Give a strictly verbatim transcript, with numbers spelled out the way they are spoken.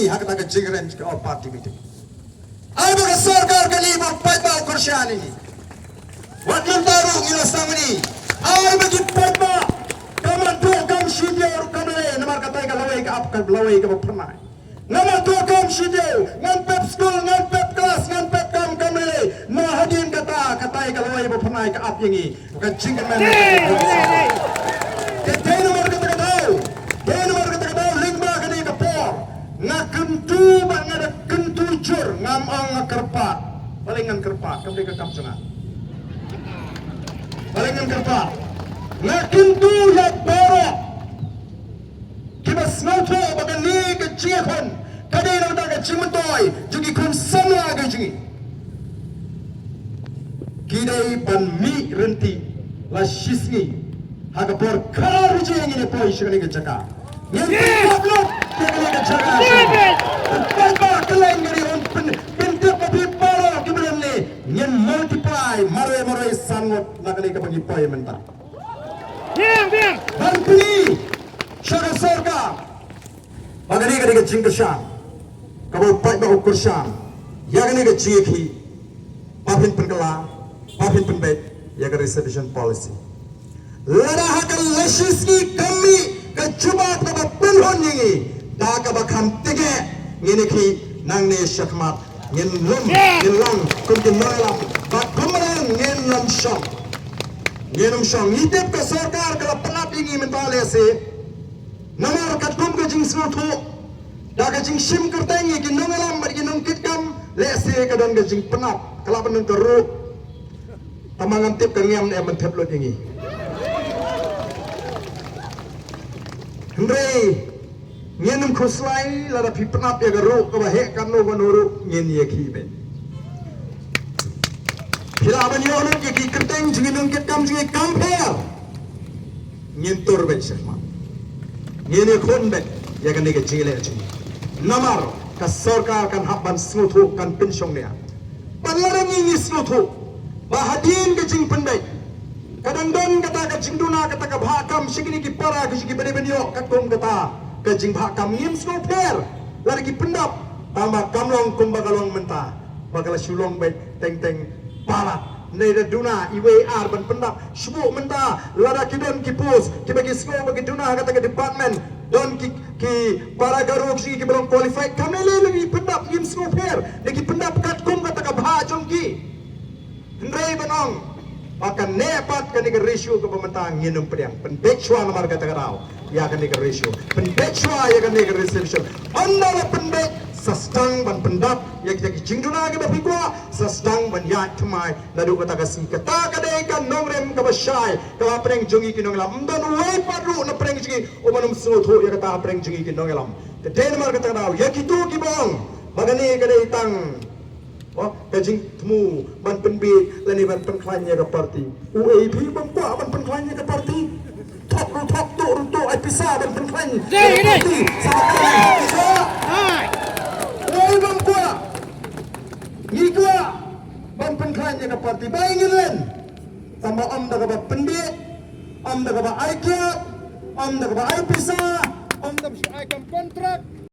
ha kata ka jingrem ka All Party Meeting. Ai ba ka sorkar kane ba paidbah u kyrshan ïa ngi. Wat mynta ruh ngi la sdang ïa ngi. Ai ba ki paidbah, ka mat doh kam shi taïew ruh kam lei, namar kata ka lawei ka ap, ka lawei kaba phyrnai. Namar doh kam shi taïew, ngan pep skul, ngan pep klas, ngan pep kam kam lei. Na hadien kata, kata ka lawei ba phyrnai ka ap ïa ngi. Ka jingkyrmen. Te dei namar kata ka daw, dei namar kata ka daw lyngba kane ka por, nga kyntu bad nga da kyntu jur, ngam ong nga kyrpad. Balei ngan kyrpad? Kam dei ka kam jong nga. Balei ngan kyrpad? Nga kyntu ïa baroh kiba sngewthuh ba kane ka jingïakhun ka dei na ka bynta ka jingmyntoi jong ki khun samla ka jong ngi. Ki dei ban mih rynti la shisngi ha ka por khadar baje ngin ïa poi sha kane ka jaka. Ngin pynpop lut ïa kane ka jaka. Pynpop ba ka leng kane un pyn, pyntip ba phi baroh kiba don ne ngin multiply marwei marwei san ngut na kane kaba ngi poi mynta. Biang, biang. Ban pyni sha ka sorkar ba kane ka dei ka jingkyrshan kaba u paidbah u kyrshan ïa kane ka jingïakhih ba phin pynkylla, ba phin pynbeit ïa ka reservation policy. Lada ha ka la shisngi kam mih ka jubab kaba pynhun ïa ngi da kaba kham tike, ngin ïakhih nangne shakhmat. Ngin lum, ngin long kum ki nongïalam, bad kumno ngin ym shong. Ngin ym shong. Ngi tip ka sorkar ka la pynap ïa ngi mynta lehse. Namar katkum ka jingsngewthuh, da ka jingshim kyrteng ïa ki nongïalam bad ki nongkitkam, lehse ka don ka jingpynap, ka la pyndonkam ruh. Tangba ngam tip ka ngiam ne em ban thep lut ïa ngi. Hynrei ngin ym khuslai, lada phi pynap ïa ka ruh kaba heh katno katno ruh ngin ïakhih beit. Phi lah ban ïoh lut ïa ki kyrteng jong ngi, nongkitkam jong ngi kam pher. Ngin tur beit shakhmat. Ngin ïakhun beit ïa kane ka jingleh jong ngi. Namar ka sorkar kan hap ban sngewthuh, kan pynshong nia. Bad lada ngi ngi sngewthuh ba hadien ka jingpynbeit ka dang don kata ka jingduna, kata ka bhah kam sha kine ki para, ki sha ki ba dei ban ïoh katkum kata ka jingbhah kam, ngim sngewpher lada ki pyndap. Tangba kam long kumba ka long mynta, ba ka la shu long beit teng teng palat. Nai da duna iwei ar ban pyndap. Shu buh mynta lada ki don ki post kiba ki sngew ba ki duna ha kata ka department, don ki, ki para Garo ki, kiba long qualified, kam lei lei ngi pyndap, ngim sngewpher. Ngi pyndap katkum kata ka bhah jong ki. Hynrei ban ong ba kan neh pat kane ka ratio kaba mynta, ngin ym pdiang. Pynbeit shuwa namar kata ka daw ïa kane ka ratio. Pynbeit shuwa ïa kane ka reservation. Ynda la pynbeit, sa sdang ban pyndap ïa kita ki jingduna kiba phi kwah, sa sdang ban ïaid thymmai naduh kata ka sngi. Kata ka dei ka nongrim kaba shai kaba hapdeng jong ngi ki nongïalam. Ym don uwei pat ruh na pdeng jong ngi uban ym sngewthuh ïa kata hapdeng jong ngi ki nongïalam. Te dei namar kata ka daw ïa kito kiba ong ba kane ka dei tang, oh, ka jingthmu ban pynbeit lane ban pynkhlaiñ ïa ka party. Uei phi bym kwah ban pynkhlaiñ ïa ka party? Thok ruh thok, tuh ruh tuh, ai pisa ban pynkhlaiñ ïa ka party. Sa ka party. Uei bym kwah? Ngi kwah ban pynkhlaiñ ïa ka party. Ba ngin len. Tangba ym da kaba pynbeit, ym da kaba ai kiad, ym da kaba ai pisa, ym da kaba ai kam